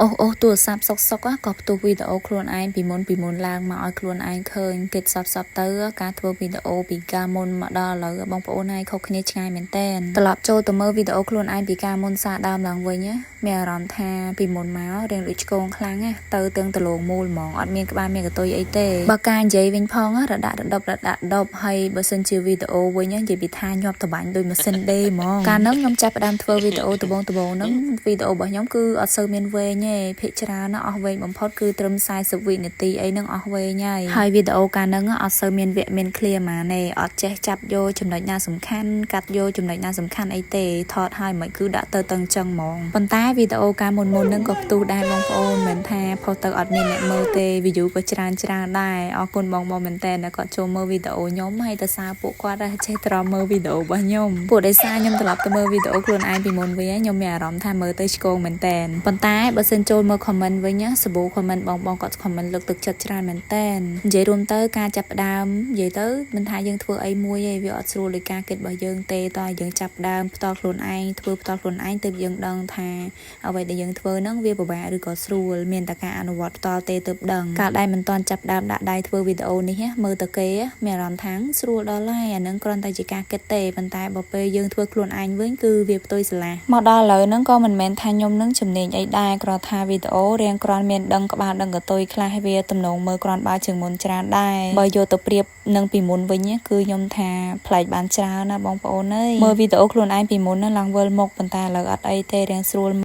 អូសអូសទូរស័ព្ទសុកសុកក៏ផ្ទុះវីដេអូខ្លួនឯងពីមុនពីមុនឡើងមកឲ្យខ្លួនឯងឃើញគិតសពសពទៅការធ្វើវីដេអូពីកាលមុនមកដល់ឥឡូវបងប្អូនហើយខុសគ្នាឆ្ងាយមែនតើត្រឡប់ចូលទៅមើលវីដេអូខ្លួនឯងពីកាលមុនសារដើមឡើងវិញមានអារម្មណ៍ថាពីមុនមករៀងដូចឆ្កងខ្លាំងណាទៅទាំងដលងមូលហ្មងអត់មានក្បាលមានកតុយអីទេបើការនិយាយវិញផងរដាក់រដប់រដាក់ដប់ហើយបើសិនជាវីដេអូវិញនិយាយពីថាញាប់តបាញ់ដូចម៉ាស៊ីនដេហ្មងកាលហ្នឹងខ្ញុំចាប់ផ្ដើមធ្វើវីដេអូដំបងដំបងហ្នឹងវីដេអូរបស់ខ្ញុំគឺអត់សូវមានវែងទេភាគច្រើនណាអស់វែងបំផុតគឺត្រឹម40វិនាទីអីហ្នឹងអស់វែងហើយហើយវីដេអូកាលហ្នឹងអត់សូវមានវគ្គមានឃ្លាហ្មងទេអត់ចេះចាប់យកចំណុចណាសំខាន់កាត់យកចំណុចណាសំខាន់អីទេថតហើយមិនគឺដាក់ទៅតឹងចឹងហ្មងប៉ុន្តែវីដេអូកាលមុនមុនហ្នឹងក៏ផ្ទុះដែរបងប្អូនមិនថាផុសទៅអត់មានអ្នកមើលទេ view ក៏ច្រើនច្រើនដែរអរគុណបងបងមែនតើដែលគាត់ចូលមើលវីដេអូខ្ញុំហើយទៅសារពួកគាត់ដែរចេះត្រមើលវីដេអូរបស់ខ្ញុំពួកដោយសារខ្ញុំត្រឡប់ទៅមើលវីដេអូខ្លួនឯងពីមុនវិញខ្ញុំមានអារម្មណ៍ថាមើលទៅឆ្កងមែនតើប៉ុន្តែបើសិនចូលមើល comment វិញសបូ comment បងបងគាត់ comment លើកទឹកចិត្តច្រើនមែនតើនិយាយរួមទៅការចាប់ផ្ដើមនិយាយទៅមិនថាយើងធ្វើអីមួយទេវាអត់ស្រួលដោយការគិតរបស់យើងទេតើយើងចាប់ផ្ដើមផ្ទាល់ខ្លួនឯងធ្វើផ្ទាល់ខ្លួនឯងទើបយើងដឹងថាអ្វីដែលយើងធ្វើហ្នឹងវាពិបាកឬក៏ស្រួលមានតែការអនុវត្តផ្ទាល់ទេទើបដឹងកាលដែលមិនទាន់ចាប់ផ្ដើមដាក់ដៃធ្វើវីដេអូនេះមើលទៅគេមានអារម្មណ៍ថាស្រួលដល់ហើយអាហ្នឹងគ្រាន់តែជាការគិតទេប៉ុន្តែបើពេលយើងធ្វើខ្លួនឯងវិញគឺវាផ្ទុយស្រឡះមកដល់ឥឡូវហ្នឹងក៏មិនមែនថាខ្ញុំនឹងជំនាញអីដែរគ្រាន់ថាវីដេអូរៀងគ្រាន់មានដឹងក្បាលដឹងកតុយខ្លះវាទំនងមើលគ្រាន់បើជាងមុនច្រើនដែរបើយកទៅប្រៀបនឹងពីមុនវិញគឺខ្ញុំថាប្លែកបានច្រើនណាបងប្អូនអើយមើលវីដេអូខ្លួនឯងពីមុនណាឡើងវិលមុខប៉ុន្តែឥឡូវអត់អីទេរៀងស្រួល។